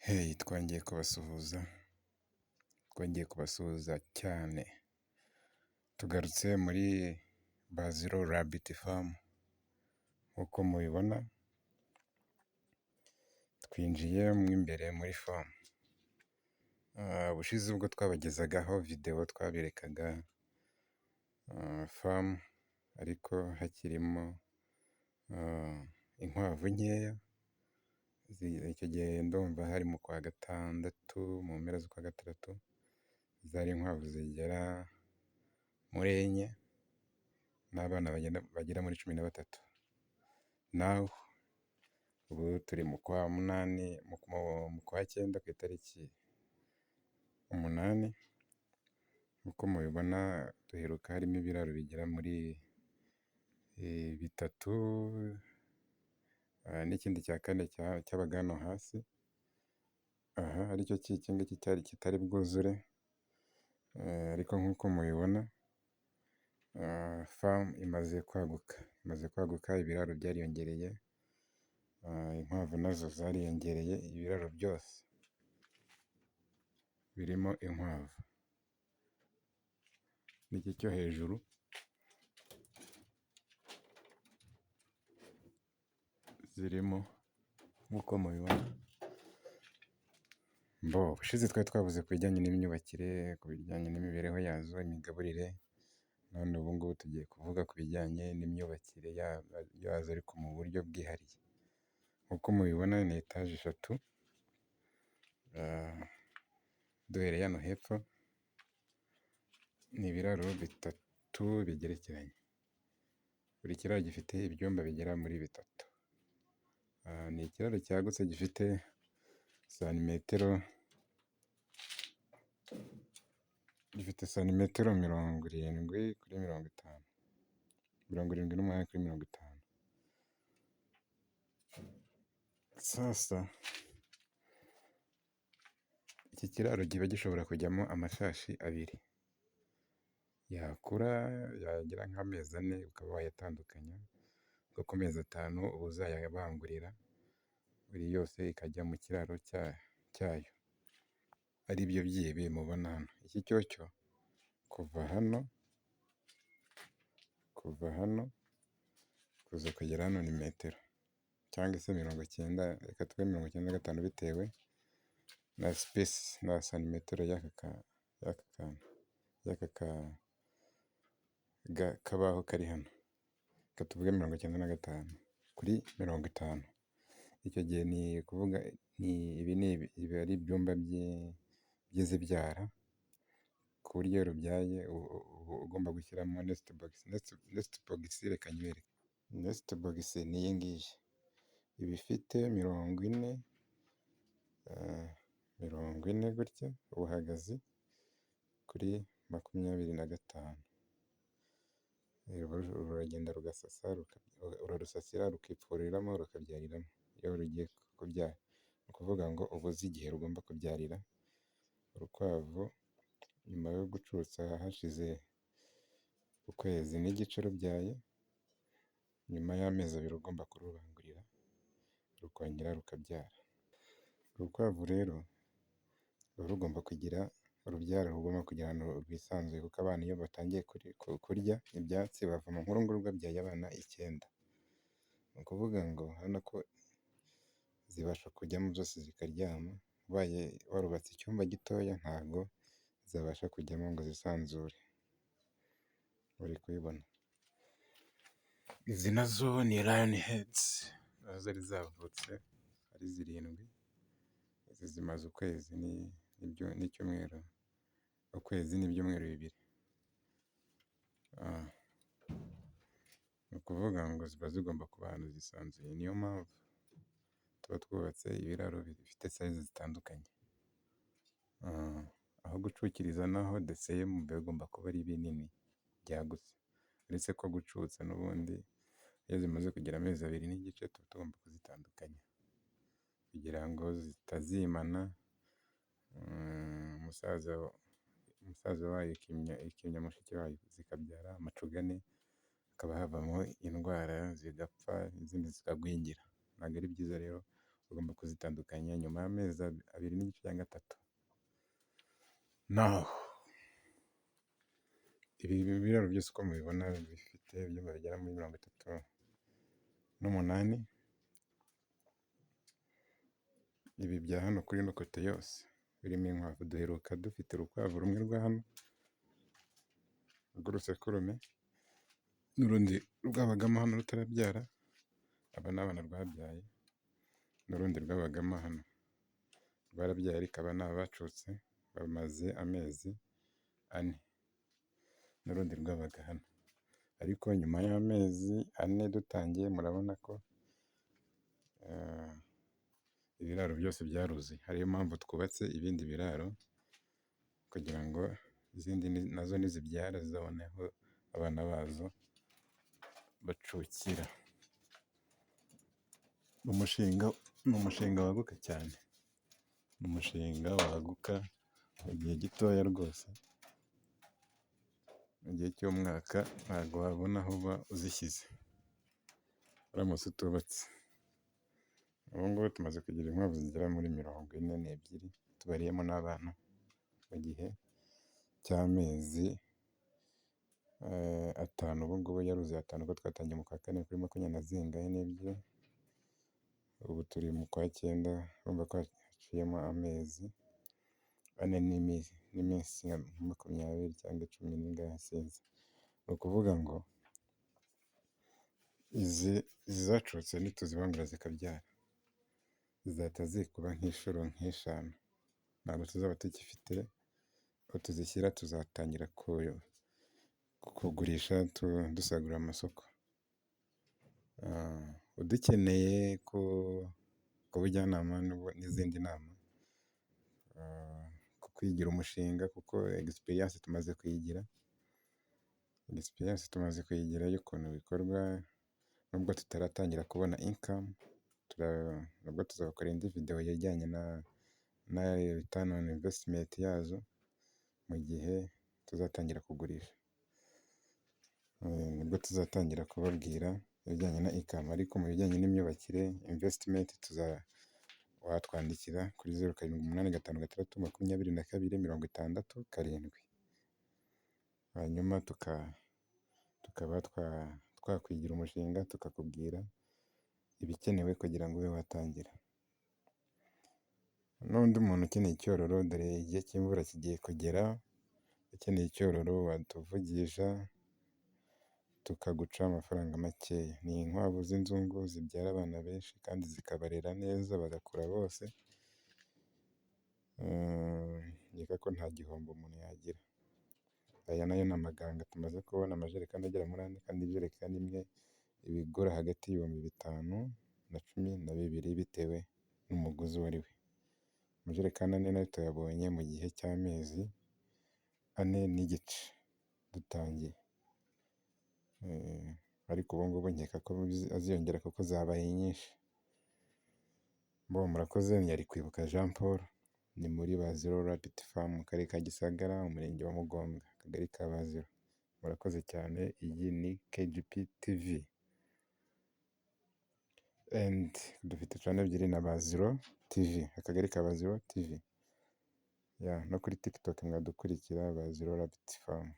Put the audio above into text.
Hey, twongeye kubasuhuza, twongeye kubasuhuza cyane. Tugarutse muri Bazilo Rabbit Farm nk'uko mubibona, twinjiye mo imbere muri farm. Ubushize ubwo twabagezagaho videwo twaberekaga farm ariko hakirimo inkwavu nkeya, icyo gihe ndumva hari mu kwa gatandatu, mu mpera z'ukwa gatandatu, zari inkwavu zigera muri enye n'abana bagera muri 13. Naho ubu turi mu kwa munani, mu kwa cyenda ku itariki 8, nk'uko mubibona duheruka harimo ibiraro bigera muri bitatu n'ikindi cya kane cyabaga hano hasi, aha aricyo cy'iki ngiki cyari kitari bwuzure, ariko nk'uko mubibona farm imaze kwaguka, imaze kwaguka, ibiraro byariyongereye, inkwavu nazo zariyongereye, ibiraro byose birimo inkwavu. N'iki cyo hejuru zirimo nk'uko mubibona. Mbo ubushize twari twavuze ku bijyanye n'imyubakire, ku bijyanye n'imibereho yazo, imigaburire, none ubu ngubu tugiye kuvuga ku bijyanye n'imyubakire yazo ariko mu buryo bwihariye. Nk'uko mubibona ni etaje eshatu, duhereye hano hepfo, ni ibiraro bitatu bigerekeranye. Buri kiraro gifite ibyumba bigera muri bitatu. Ni ikiraro cyagutse gifite santimetero, gifite santimetero 70 kuri 50, 78 kuri 50. Sasa iki kiraro kiba gishobora kujyamo amashashi abiri, yakura yagera nk'amezi 4 ukaba wayatandukanya, ubwo ku mezi 5 uba uzayabangurira, buri yose ikajya mu kiraro cyayo, ari byo by'ibi mubona hano. Iki cyocyo kuva hano, kuva hano kuza kugera hano ni metero cyangwa se 90, reka tube 95 bitewe na space na santimetero y'aka kantu, y'aka kabaho kari hano. Reka tuvuge 95 kuri 50. Icyo gihe ni ukuvuga ibi biba ari ibyumba by'izibyara, ku buryo iyo rubyaye uba ugomba gushyiramo nest box. Nest box reka nyibereke. Nest box ni iyi ngiyi, iba ifite 40, 40 gutya ubuhagazi kuri 25. Ruragenda rugasasa, urarusasira rukipfuriramo rukabyariramo iyo rugiye kubyara. Ni ukuvuga ngo uba uzi igihe rugomba kubyarira, urukwavu nyuma yo gucutsa hashize ukwezi n'igice rubyaye, nyuma y'amezi 2 ugomba kurubangurira, rukongera rukabyara. Urukwavu rero ruba rugomba kugira urubyaro, rugomba kugira ahantu rwisanzuye, kuko abana iyo batangiye kurya ibyatsi bavamo. Nk'uru nguru rwabyaye abana 9. Ni ukuvuga ngo urabona ko zibasha kujyamo zose zikaryama, ubaye warubatse icyumba gitoya ntabwo zabasha kujyamo ngo zisanzure. Uri kubibona. Izi nazo ni lion heads, nazo zari zavutse ari 7, izi zimaze ukwezi n'icyumweru, ukwezi n'ibyumweru 2. Ni ukuvuga ngo ziba zigomba kuba ahantu zisanzuye, niyo mpamvu tuba twubatse ibiraro bifite size zitandukanye. Aho gucukiriza naho the same, biba bigomba kuba ari binini byagutse. Uretse ko gucutsa n'ubundi iyo zimaze kugira amezi 2.5 tuba tugomba kuzitandukanya, kugira ngo zitazimana, umusaza wayo ikimya mushiki wayo, zikabyara amacugane, hakaba havamo indwara zigapfa, izindi zikagwingira. Ntabwo ari byiza rero, Ugomba kuzitandukanya nyuma y'amezi 2.5 cyangwa 3. Naho ibi biraro byose uko mubibona bifite ibyumba bigera muri 38. Ibi bya hano kuri ino côté yose birimo inkwavu. Duheruka dufite urukwavu rumwe rwa hano rw'urusekurume, n'urundi rwabagamo hano rutarabyara, aba ni abana rwabyaye, n'urundi rwabagamo hano rwarabyaye, ariko aba ni abacutse bamaze amezi 4, n'urundi rwabaga hano. Ariko nyuma y'amezi 4 dutangiye, murabona ko ibiraro byose byaruzuye. Ariyo mpamvu twubatse ibindi biraro kugira ngo izindi nazo nizibyara zizabone aho abana bazo bacukira. Umushinga ni umushinga waguka cyane, ni umushinga waguka mu gihe gitoya rwose, mu gihe cy'umwaka ntabwo wabona aho uba uzishyize uramutse utubatse. Ubu ngubu tumaze kugira inkwavu zigera muri 42 tubariyemo n'abana, mu gihe cy'amezi 5. Ubu ngubu yaruzuye 5 kuko twatangiye mu kwa kane kuri makumyabiri na zingahe n'ebyiri, ubu turi mu kwa cyenda, urumva ko haciyemo amezi 4 n'iminsi nka 20 cyangwa cumi n'ingahe, sinzi. Ni ukuvuga ngo izi zacutse nituzibangura zikabyara, zizahita zikuba nk'inshuro nk'eshanu, ntabwo tuzaba tugifite aho tuzishyira, tuzatangira kugurisha dusagurira amasoko. Udukeneye ku bujyanama n'izindi nama, ku kwigira umushinga, kuko experience tumaze kuyigira, experience tumaze kuyigira y'ukuntu bikorwa, nubwo tutaratangira kubona income, nabwo tuzakora indi video ijyanye na return on investment yazo mu gihe tuzatangira kugurisha. Nibwo tuzatangira kubabwira ibijyanye na income, ariko mu bijyanye n'imyubakire, investment, watwandikira kuri 0785622607, hanyuma tukaba twakwigira umushinga, tukakubwira ibikenewe kugira ngo ube watangira. N'undi muntu ukeneye icyororo, dore igihe cy'imvura kigiye kugera, ukeneye icyororo watuvugisha tukaguca amafaranga makeya. Ni inkwavu z'inzungu zibyara abana benshi kandi zikabarera neza bagakura bose, nkeka ko nta gihombo umuntu yagira. Aya nayo ni amaganga tumaze kubona, amajerekani agera muri ane, kandi ijerekani imwe iba igura hagati y'ibihumbi 5 na 12 bitewe n'umuguzi uwo ari we. Amajerekani ane nayo tuyabonye mu gihe cy'amezi 4.5 dutangiye. Ariko ubu ngubu nkeka ko aziyongera kuko zabaye nyinshi. Bo murakoze, yari Kwibuka Jean Paul, ni muri Baziro Rabbit Farm, mu karere ka Gisagara, umurenge wa Mugombwa, akagari ka Baziro. Murakoze cyane, iyi ni KGP TV. And dufite channel ebyiri na Baziro TV, akagari ka Baziro TV. Yeah, no kuri TikTok mwadukurikira, Baziro Rabbit Farm.